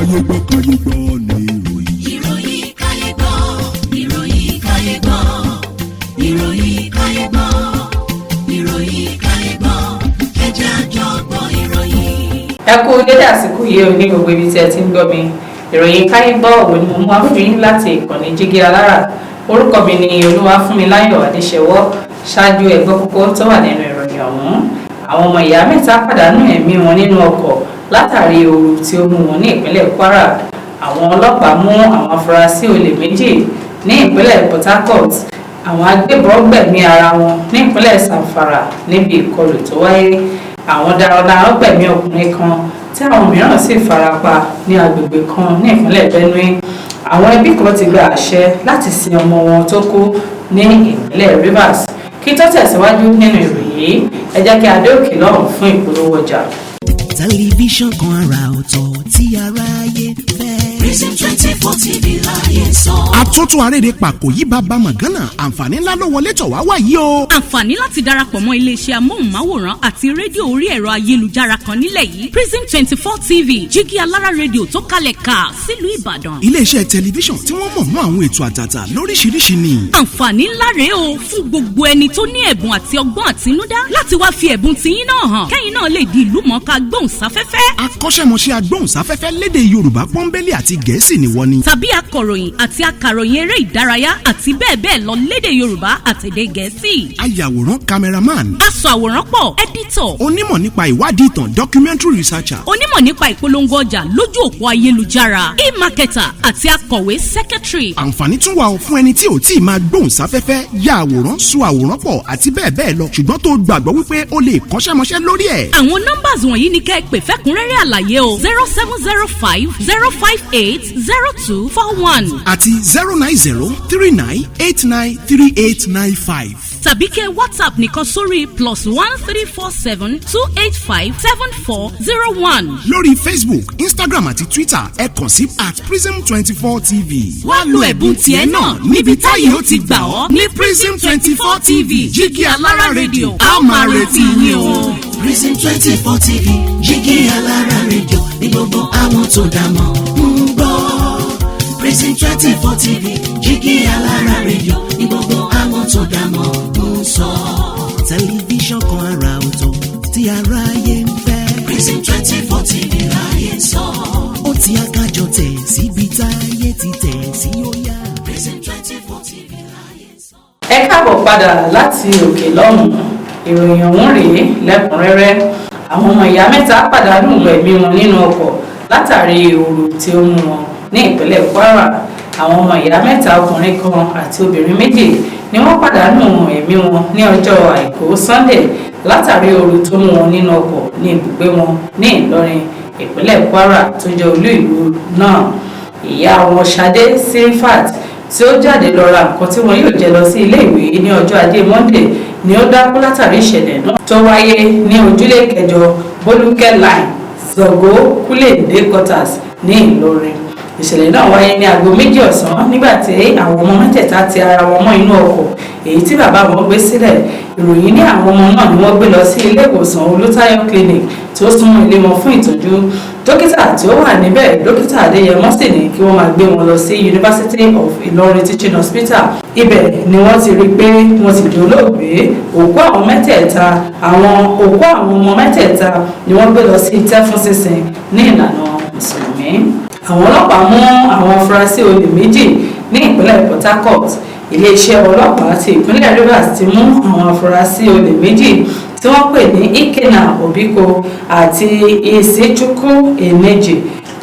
Káyé gbọ́, káyé gbọ́ ní ìròyìn. Ìròyìn káyé gbọ́, ìròyìn káyé gbọ́, ìròyìn káyé gbọ́, ìròyìn káyé gbọ́, ẹ jẹ́ a jọ gbọ́ ìròyìn. Ẹ kú dédé àsìkò yìí o ní gbogbo ibi tí ẹ ti ń gbọ́ mi. Ìròyìn káyé gbọ́ òun ni mo mú wá fún yín láti ìkànnì Jígí Alára. Orúkọ mi ni Olúwafúnmiláyọ̀ Adéṣẹwọ́. Ṣáájú, ẹ gbọ́ kókó tó wà nínú ìròyìn ọ̀hún. Àwọn ọmọ ìyá mẹ́ta pàdánù ẹ̀mí wọn nínú ọkọ̀ látàrí ooru tí ó mú wọn ní ìpínlẹ̀ Kwara. Àwọn ọlọ́pàá mú àwọn afurasí olè méjì ní ìpínlẹ̀ Port Harcourt. Àwọn agbébọn gbẹ̀mí ara wọn ní ìpínlẹ̀ Zamfara níbi ìkọlù tó wáyé. Àwọn darandaran gbẹ̀mí ọkùnrin kan tí àwọn mìíràn sì farapa ní agbègbè kan ní ìpínlẹ̀ Benue. Àwọn ẹbí kan ti gba àṣẹ láti sin ọmọ wọn tó kú ní ìpínlẹ̀ Rivers. Kí tó tẹ̀síwájú nínú ìròyìn yìí, ẹ jẹ́ kí a dé òkè lọ́hùn fún ìpolówó ọjà. Tẹlifíṣàn kan àrà ọ̀tọ̀ tí aráyé fẹ́. Prism 24 TV láyé sọ. Àtúntún arédè pàkó yí bàbá mọ̀gánà, àǹfààní ńlá ló wọlé tọ̀ wá wáyé o. Àǹfààní láti darapọ̀ mọ́ iléeṣẹ́ amóhùnmáwòrán àti rédíò orí ẹ̀rọ ayélujára kan nílẹ̀ yìí, Prism 24 TV, Jígí Alára Rédíò tó kalẹ̀ ká sílùú Ìbàdàn. Iléeṣẹ́ tẹlifíṣàn tí wọ́n mọ̀ mọ́ àwọn ètò àtàtà lóríṣiríṣi ni. Àǹfààní ńlá rèé o fún gbogbo ẹni tó ní ẹ̀bùn àti ọgbọ́n àtinúdá láti wá fi ẹ̀bùn tiyín náà hàn, kẹ́yìn náà lè di ìlú mọ̀ọ́ká gbóhùnsáfẹ́fẹ́. Akọ́ṣẹ́mọṣẹ́ agbóhùnsáfẹ́fẹ́ lédè Yorùbá pọ́nbélé àti Gẹ̀ẹ́sì ni wọ́n ni. Tàbí akọ̀ròyìn àti akàròyìn eré ìdárayá àti bẹ́ẹ̀ bẹ́ẹ̀ lọ lédè Yorùbá àtèdè Gẹ̀ẹ́sì. Ayàwòrán, cameraman. Aṣọ àwòrán pọ̀, editor. Onímọ̀ nípa ìwádìí ìtàn, documentary researcher. Onímọ̀ nípa ìpolongo ọjà lójú òpó ayélujára, e-marketer, àti akọ̀wé, secretary. Àǹfààní tún wà ó fún ẹni tí ò tí ì máa gbóhùnsáfẹ́fẹ́, ya àwòrán, so àwòrán pọ̀ àti bẹ́ẹ̀ bẹ́ẹ̀ lọ, ṣùgbọ́n tó gbàgbọ́ wípé ó lè kọ́ṣẹ́mọṣẹ́ lórí ẹ̀. Àwọn numbers wọ̀nyí ni kẹ́ ẹ pè fẹ́kúnrẹ́rẹ́ àlàyé o: 07050580241 àti 09039893895. Tàbí kẹ́ WhatsApp nìkan sórí +13472857401. Lórí Facebook, Instagram àti Twitter, ẹ kàn sí @prism24tv. Wá lo ẹ̀bùn tiẹ̀ náà níbi táyé ó ti gbà ọ́ ní Prism 24 TV, Jígí Alára Rédíò. A ó máa retí yín o. Prism 24 TV, Jígí Alára Rédíò ní gbogbo àwọn tó dá mọ̀ ń gbọ́. Prism 24 TV, Jígí Alára Rédíò ní gbogbo àwọn tó dá mọ̀ ń sọ. Tẹlifíṣàn kan àrà ọ̀tọ̀ tí aráyé ń fẹ́. Prism 24 TV láyé sọ. Ó ti akájọ tẹ̀ síbi táyé ti tẹ̀ sí, ó yá. Prism 24 TV láyé sọ. Ẹ káàbọ̀ padà láti òkè lọ́hùn-ún. Ìròyìn ọ̀hún rèé lẹ́kùnrẹ́rẹ́. Àwọn ọmọ ìyá mẹ́ta pàdánù ẹ̀mí wọn nínú ọkọ̀ látàrí ooru tí ó mú wọn ní ìpínlẹ̀ Kwara. Àwọn ọmọ ìyá mẹ́ta, ọkùnrin kan àti obìnrin méjì, ni wọ́n pàdánù ẹ̀mí wọn ní ọjọ́ Àìkú Sunday látàrí ooru tó mú wọn nínú ọkọ̀ ní ibùgbé wọn ní Ìlọrin, ìpínlẹ̀ Kwara, tó jẹ́ olú ìlú náà. Ìyá wọn, Ṣadé Silfat, tí ó jáde lọ ra nǹkan tí wọn yóò jẹ lọ sí ilé ìwé ní ọjọ́ Ajé Monday ni ó dákú látàrí ìṣẹ̀lẹ̀ náà tó wáyé ní ojúlé 8, Bólúkẹ́ Line, Zogo Kúlẹ̀dé Quarters ní Ìlọrin. Ìṣẹ̀lẹ̀ náà wáyé ní aago 2 ọ̀sán nígbà tí àwọn ọmọ mẹ́tẹ̀ẹ̀ta ti ara wọn mọ́ inú ọkọ̀ èyí tí bàbá wọn gbé sílẹ̀. Ìròyìn ní àwọn ọmọ náà ni wọ́n gbé lọ sí ilé ìwòsàn Olùtayọ Clinic tí ó súnmọ́ ilé wọn fún ìtọ́jú. Dókítà tí ó wà níbẹ̀, Dókítà Adéyẹmọ, sì ní kí wọ́n máa gbé wọn lọ sí University of Ìlọrin Teaching Hospital. Ibẹ̀ ni wọ́n ti rí i pé wọ́n ti di olóògbé. Òkú àwọn ọmọ mẹ́tẹ̀ẹ̀ta ni wọ́n gbé lọ sí itẹ́ fún sínsìn ní ìlànà Mùsùlùmí. Àwọn ọlọ́pàá mú àwọn afurasí olè méjì ní ìpínlẹ̀ Port Harcourt. Iléeṣẹ́ ọlọ́pàá ti ìpínlẹ̀ Rivers ti mú àwọn afurasí olè méjì tí wọ́n pè ní Ikenna Obiko àti Isechukwu Eneji.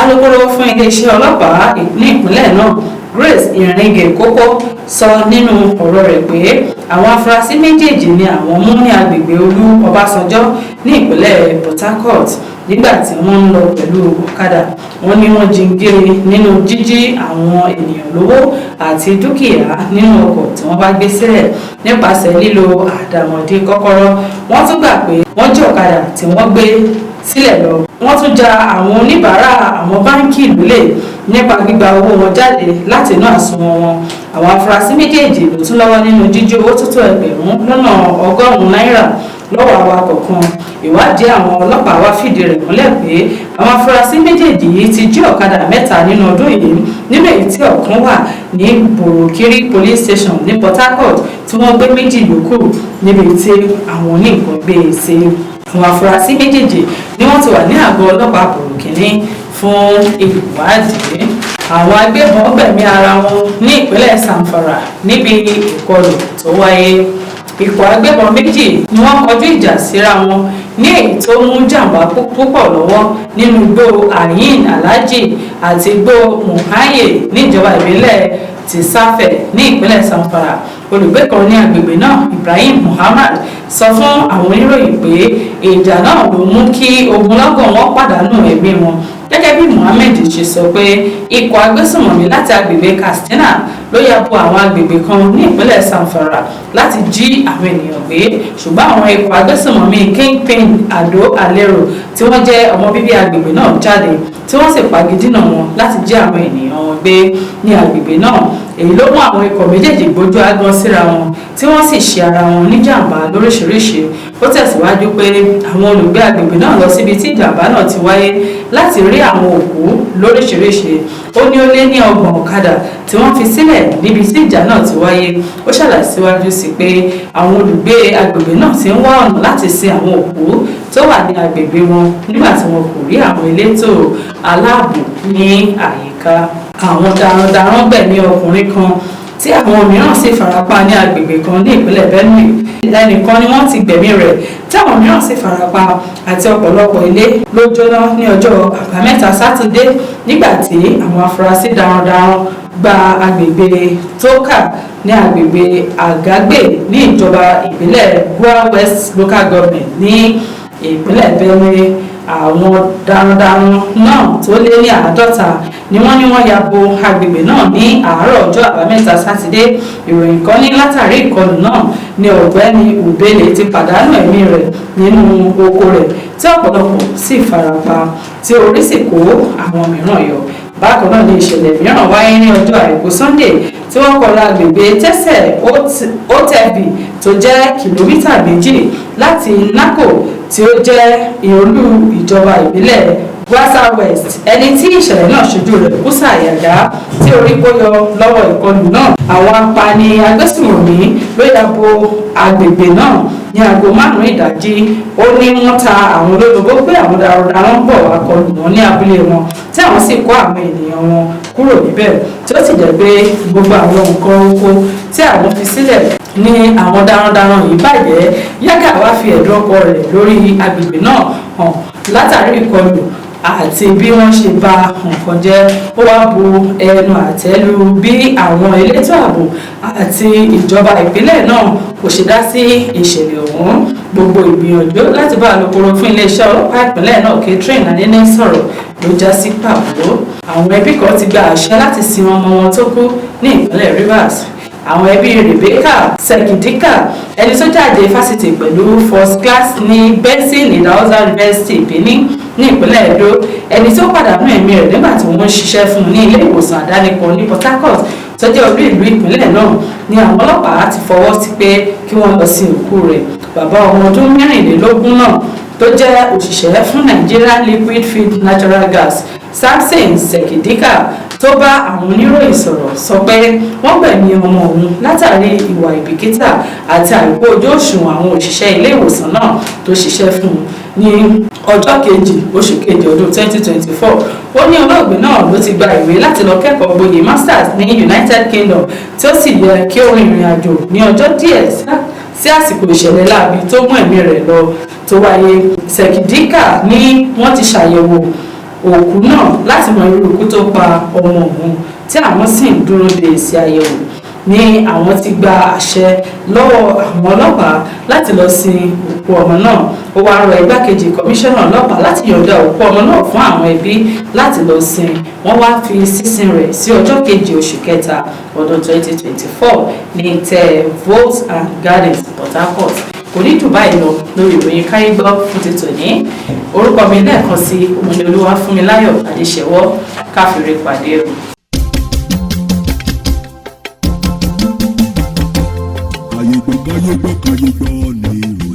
Alukoro fún iléeṣẹ́ ọlọ́pàá ní ìpínlẹ̀ náà, Grace Iringe Koko, sọ nínú ọ̀rọ̀ rẹ̀ pé àwọn afurasí méjèèjì ni àwọn mú ní agbègbè Olú Ọbásanjọ́ ní ìpínlẹ̀ Port Harcourt nígbà tí wọ́n ń lọ pẹ̀lú ọ̀kadà. Wọ́n ní wọ́n jingiri nínú jíjí àwọn ènìyàn lówó àti dúkìá nínú ọkọ̀ tí wọ́n bá gbé sílẹ̀ nípasẹ̀ lílo àdàmọ̀dì kọ́kọ́rọ́. Wọ́n tún gbà pé wọ́n jí ọ̀kadà tí wọ́n gbé sílẹ̀ lọ. Wọ́n tún ja àwọn oníbàárà àwọn báńkì lólè nípa gbígba owó wọn jáde láti inú àsùnwọ̀n wọn. Àwọn afurasí méjèèjì ló tún lọ́wọ́ nínú jíjí owó tó tó 100,000 náírà. lọ́wọ́ awakọ̀ kan. Ìwádìí àwọn ọlọ́pàá wá fìdí rẹ̀ múlẹ̀ pé àwọn afurasí méjèèjì yìí ti jí ọ̀kadà mẹ́ta nínú ọdún yìí, nínú èyí tí ọ̀kan wà ní Borokiri Police Station ní Port Harcourt, tí wọ́n gbé méjì yòókù níbi tí àwọn oníǹkan gbé e sí. Àwọn afurasí méjèèjì ni wọ́n ti wà ní àgọ́ ọlọ́pàá Borokiri fún ìwádìí. Àwọn agbébọn gbẹ̀mí ara wọn ní ìpínlẹ̀ Zamfara níbi ìkọlù tó wáyé. Ikọ̀ agbébọn méjì ni wọ́n kọjú ìjà síra wọn ní èyí tó mú jàǹbá púpọ̀ lọ́wọ́ nínú igbó Ayin Alhaji àti igbó Muhaye níjọba ìbílẹ̀ Tìsáfẹ̀ ní ìpínlẹ̀ Zamfara. Olùgbé kan ní agbègbè náà, Ibrahim Muhammad, sọ fún àwọn oníròyìn pé ìjà náà ló mú kí ogunlọ́gọ̀ wọn pàdánù ẹ̀mí wọn. Gẹ́gẹ́ bí Muhammed ṣe sọ pé ikọ̀ agbésùnmọ̀mí láti agbègbè Katsina ló ya bo àwọn agbègbè kan ní ìpínlẹ̀ Zamfara láti jí àwọn ènìyàn gbé, ṣùgbọ́n àwọn ikọ̀ agbésùnmọ̀mí Kingpin Ado Alero tí wọ́n jẹ́ ọmọ bíbí agbègbè náà jáde, tí wọ́n sì pagidínà wọn láti jí àwọn ènìyàn wọn gbé ní agbègbè náà. Èyí ló mú àwọn ikọ̀ méjèèjì gbójú agan síra wọn, tí wọ́n sì ṣe ara wọn níjàmbá lóríṣiríṣi. Ó tẹ̀síwájú pé àwọn olùgbé agbègbè náà lọ síbi tí ìjàmbá náà ti wáyé láti rí àwọn òkú lóríṣiríṣi. Ó ní ó lé ní 30 ọ̀kadà tí wọ́n fi sílẹ̀ níbi tí ìjà náà ti wáyé. Ó ṣàlàyé síwájú sí pé àwọn olùgbé agbègbè náà ti ń wá ọ̀nà láti sin àwọn òkú tó wà ní agbègbè wọn nígbà tí wọn kò rí àwọn elétò aláàbò ní àyíká. Àwọn darandaran gbẹ̀mí ọkùnrin kan tí àwọn mìíràn sì farapa ní agbègbè kan ní ìpínlẹ̀ Benue. Ẹnìkan ni wọ́n ti gbẹ̀mí rẹ̀ tí àwọn mìíràn sì farapa àti ọ̀pọ̀lọpọ̀ ilé ló jóná ní ọjọ́ Àbámẹ́ta Sátidé nígbà tí àwọn afurasí darandaran gba agbègbè Tókà ní agbègbè Àgágbè ní ìjọba ìbílẹ̀ Gua West Local Government ní ìpínlẹ̀ Benue. Àwọn darandaran náà tó lé ní 50 ni wọ́n ní wọ́n ya bo agbègbè náà ní àárọ̀ ọjọ́ Àbámẹ́ta Sátidé. Ìròyìn kan ní látàrí ìkọlù náà ni Ọ̀gbẹ́ni Ubele ti pàdánù ẹ̀mí rẹ̀ nínú oko rẹ̀, tí ọ̀pọ̀lọpọ̀ sì farapa, tí orí sì kó àwọn mìíràn yọ. Bákan náà ni ìṣẹ̀lẹ̀ mìíràn wáyé ní ọjọ́ Àìkú Sunday tí wọ́n kọlu agbègbè Tẹ́sẹ̀ Otẹ̀bì tó jẹ́ kìlómítà 2 láti Nako tí ó jẹ́ olú ìjọba ìbílẹ̀ Gwoza West. Ẹni tí ìṣẹ̀lẹ̀ náà ṣojú rẹ̀, Kúsà Yàgá, tí orí kó yọ lọ́wọ́ ìkọlù náà. Àwọn apani agbésùnmọ̀mí ló ya bo agbègbè náà ní aago 5 ìdájí. Ó ní wọ́n ta àwọn olólobó pé àwọn darandaran ń bọ̀ wá kọlù wọn ní abúlé wọn, tí àwọn sì kó àwọn ènìyàn wọn kúrò níbẹ̀, tí ó sì jẹ́ pé gbogbo àwọn nǹkan oko tí àwọn fi sílẹ̀ ní àwọn darandaran yìí bàjẹ́. Yàgà wá fi ẹ̀dùn ọkọ rẹ̀ lórí agbègbè náà hàn látàrí ìkọlù àti bí wọ́n ṣe bà nǹkan jẹ́. Ó wá bu ẹnu àtẹ́ lu bí àwọn elétò ààbò àti ìjọba ìpínlẹ̀ náà kò ṣe dá sí ìṣẹ̀lẹ̀ ọ̀hún. Gbogbo ìgbìyànjú láti bá alukoro fún iléeṣẹ́ ọlọ́pàá ìpínlẹ̀ náà, Catherine Anene, sọ̀rọ̀ ló já sí pàbó. Àwọn ẹbí kan ti gba àṣẹ láti sin ọmọ wọn tó kú ní ìpínlẹ̀ Rivers. Àwọn ẹbí Rebecca Sekidika, ẹni tó jáde fásitì pẹ̀lú first class ní Benson Idahosa University, Benin ní ìpínlẹ̀ Edo, ẹni tó pàdánù ẹ̀mí rẹ̀ nígbà tí wọ́n ń ṣiṣẹ́ fún un ní ilé ìwòsàn àdáni kan ní Port Harcourt tó jẹ́ olú ìlú ìpínlẹ̀ náà, ní àwọn ọlọ́pàá ti fọwọ́ sí pé kí wọ́n lọ sin òkú rẹ̀. Bàbá ọmọ ọdún 24 náà tó jẹ́ òṣìṣẹ́ fún Nigeria Liquid Feed Natural Gas, Samson Sekidika, tó bá àwọn oníròyìn sọ̀rọ̀ sọ pé wọ́n gbẹ̀mí ọmọ òun látàrí ìwà ìbìkítà àti àìkú ojú òṣùwọ̀n àwọn òṣìṣẹ́ ilé ìwòsàn náà tó ṣiṣẹ́ fún un ní ọjọ́ 2 oṣù kejì ọdún 2024. Ó ní olóògbé náà ló ti gba ìwé láti lọ kẹ́kọ̀ọ́ gboyè masters ní United Kingdom, tí ó sì yẹ kí ó rin ìrìn àjò ní ọjọ́ díẹ̀ sí àsìkò ìṣẹ̀lẹ̀ láabi tó mú ẹ̀mí rẹ̀ lọ tó wáyé. Sekidika ní wọ́n ti ṣàyẹ̀wò òkú náà láti mọ irú ikú tó pa ọmọ òun, tí àwọn sì ń dúró de èsì àyẹ̀wò. Ní àwọn ti gba àṣẹ lọ́wọ́ àwọn ọlọ́pàá láti lọ sin òkú ọmọ náà. Ó wáá rọ igbákejì kọmíṣánná ọlọ́pàá láti yọ̀ǹda òkú ọmọ náà fún àwọn ẹbí láti lọ sin. Wọ́n wá fi sísin rẹ̀ sí ọjọ́ 2 oṣù kẹta ọdún 2024 ní tẹ Vote and Gardens, Port Harcourt. Kò ní jù báyìí lọ lórí ìròyìn Káyé Gbọ́ fún ti tòní. Orúkọ mi lẹ́ẹ̀kan sí òun ni Olúwafúnmiláyọ̀ Adéṣẹwọ́. Káfíńrè pàdé o. Káyé gbọ́, káyé gbọ́, káyé gbọ́ ni.